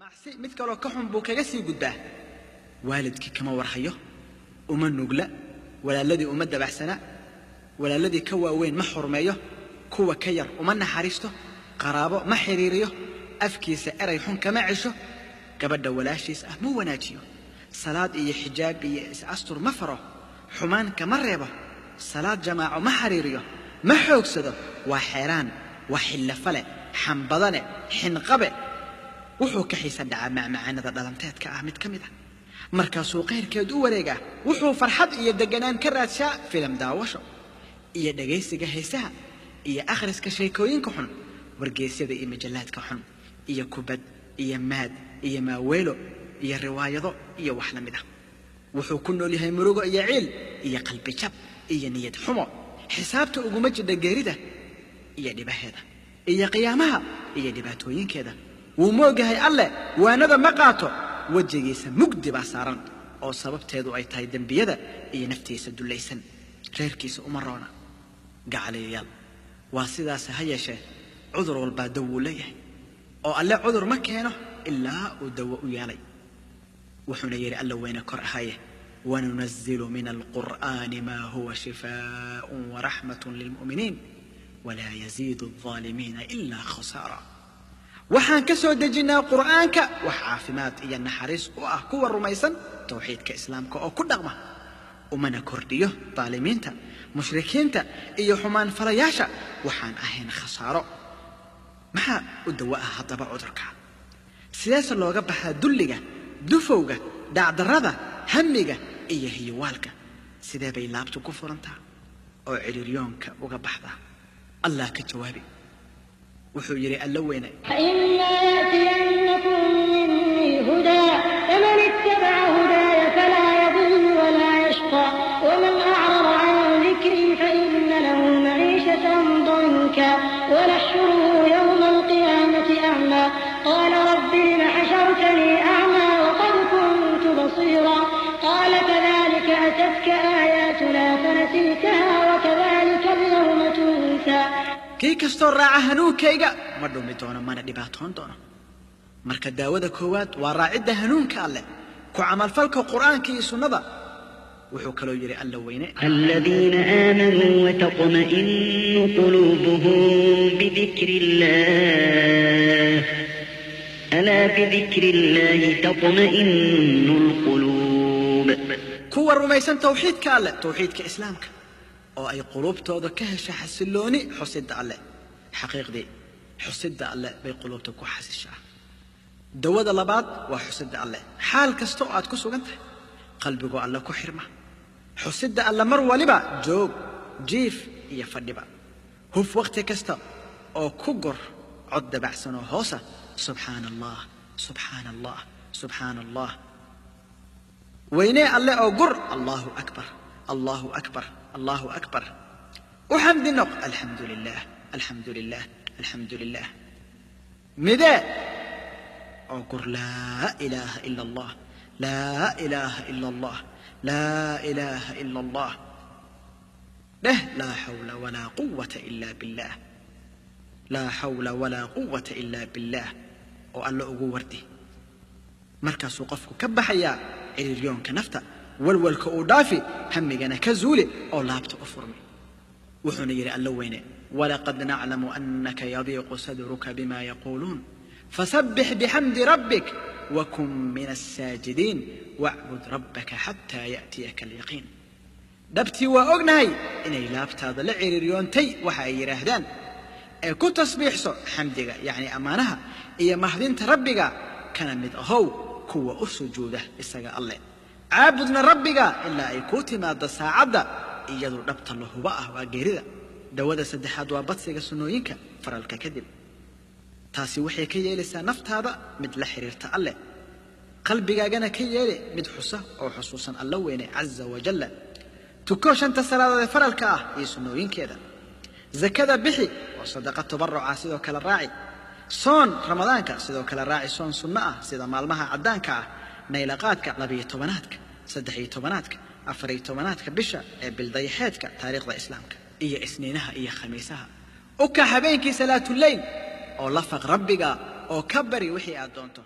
Macsi mid kaloo ka xun buu kaga sii gudbaa. Waalidkii kama warhayo, uma nugla, walaaladii uma dabacsana, walaaladii ka waaweyn ma xurmeeyo, kuwa ka yar uma naxariisto, qaraabo ma xiriiriyo, afkiisa eray xun kama cesho, gabadha walaashiis ah ma wanaajiyo, salaad iyo xijaab iyo is-astur ma faro, xumaan kama reebo, salaad jamaaco ma xiriiriyo, ma xoogsado, waa xeeraan, waa xillafale, xambadane, xinqabe. Wuxuu ka xiisa dhacaa macmacaanada dhalanteedka ah mid ka mid ah, markaasuu qayrkeed u wareegaa. Wuxuu farxad iyo deganaan ka raadshaa filim daawasho iyo dhegaysiga heesaha iyo akhriska sheekooyinka xun, wargeysyada iyo majallaadka xun, iyo kubad iyo maad iyo maaweelo iyo riwaayado iyo wax la mid ah. Wuxuu ku nool yahay murugo iyo ciil iyo qalbi jab iyo niyad xumo. Xisaabta uguma jidha geerida iyo dhibaheeda iyo qiyaamaha iyo dhibaatooyinkeeda. Wuu moogahay Alle, waanada ma qaato, wejigiisa mugdi baa saaran oo sababteedu ay tahay dembiyada iyo naftiisa dullaysan. Reerkiisa uma roona. Gacaliyayaal, waa sidaas. Ha yeeshee cudur walbaa dawuu leeyahay, oo Alle cudur ma keeno ilaa uu dawo u yeelay. Wuxuuna yidhi Alla weyne kor ahaye: وننزل من القرآن ما هو شفاء ورحمة للمؤمنين ولا يزيد الظالمين إلا خسارا. Waxaan ka soo dejinnaa Qur'aanka wax caafimaad iyo naxariis u ah kuwa rumaysan towxiidka Islaamka oo ku dhaqma, umana kordhiyo daalimiinta, mushrikiinta iyo xumaan falayaasha waxaan ahayn khasaaro. Maxaa u dawo ah haddaba cudurka? Sideese looga baxaa dulliga, dufowga, dhacdarrada, hamiga iyo hiyowaalka? Sidee bay laabtu ku furantaa oo cidhiryoonka uga baxdaa? Allah ka jawaabi. Wuxuu yidhi Alla weyne: فإما يأتينكم مني هدى فمن اتبع هداي فلا يضل ولا يشقى، ومن أعرض عن ذكري فإن له معيشة ضنكا ونحشره يوم القيامة أعمى. قال رب لم حشرتني أعمى وقد كنت بصيرا؟ قال كذلك أتتك آياتنا فنسيتها وكذلك اليوم تنسى. Kii kastoo raaca hanuunkayga ma dhumi doono, mana dhibaatoon doono. Marka daawada koowaad waa raacidda hanuunka Alleh, ku camalfalka Qur'aanka iyo sunnada. Wuxuu kaloo yidhi Alla weyne: الذين آمنوا وتطمئن قلوبهم بذكر الله، ألا بذكر الله تطمئن القلوب. Kuwa rumaysan tawxiidka Alleh, tawxiidka Islaamka, oo ay quluubtooda ka hesha xasillooni xusidda Alleh. Xaqiiqdii xusidda Alleh bay quluubta ku xasishaa. Dawada labaad waa xusidda Alleh xaal kasta oo aad ku sugan tahay. Qalbigoo Alle ku xirma, xusidda Alle mar waliba, joog, jiif iyo fadhiba. Huf wakhti kasta oo ku gor cod dabacsan oo hoosa: Subxaana Allah, subxaana Allah, subxaana Allah. Weynee Alle oo gur: Allahu akbar, Allahu akbar, Allahu akbar. U xamdi noq: alxamdu lilah, alxamdu lilah, alxamdu lilah. Midee oo gur: laa ilaaha ila Allah, laa ilaaha ila Allah, laa ilaaha ila Allah. Dheh: laa xawla walaa quwata ila billah, laa xawla walaa quwata ila billah, oo Alle ugu wardi. Markaasuu qofku ka baxayaa ciriiryoonka nafta, walwalka uu dhaafi, hamigana ka zuuli oo laabta u furmi. Wuxuuna yidhi Alla weyne: ولقد نعلم أنك يضيق صدرك بما يقولون فسبح بحمد ربك وكن من الساجدين واعبد ربك حتى يأتيك اليقين. Dhabtii waa ognahay inay laabtaada la ciriiryoontay waxa ay yidhaahdaan, ee ku tasbiixso xamdiga, yacni ammaanaha iyo mahdinta Rabbiga, kana mid ahow kuwa u sujuuda isaga Alle, caabudna Rabbiga ilaa ay kuu timaaddo saacadda iyadu dhabta la hubo ah, waa geerida. Dawada saddexaad waa badsiga sunnooyinka faralka kadib. Taasi waxay ka yeelaysaa naftaada mid la xiriirta Alleh, qalbigaagana ka yeeli mid xusa oo xusuusan Alla weyne caza wajalla. Tuko shanta salaadood ee faralka ah iyo sunnooyinkeeda. Zakada bixi oo sadaqa tabaruca sidoo kale raaci. Soon Ramadaanka sidoo kale raaci soon sunno ah, sida maalmaha caddaanka ah, naylaqaadka, 12aadka, 13aadka, 14aadka bisha ee bildayaxeedka taariikhda Islaamka, iyo Isniinaha iyo Khamiisaha. U kac habeenkii salaatuleyl oo la faq Rabbiga oo ka bari wixii aad doonto.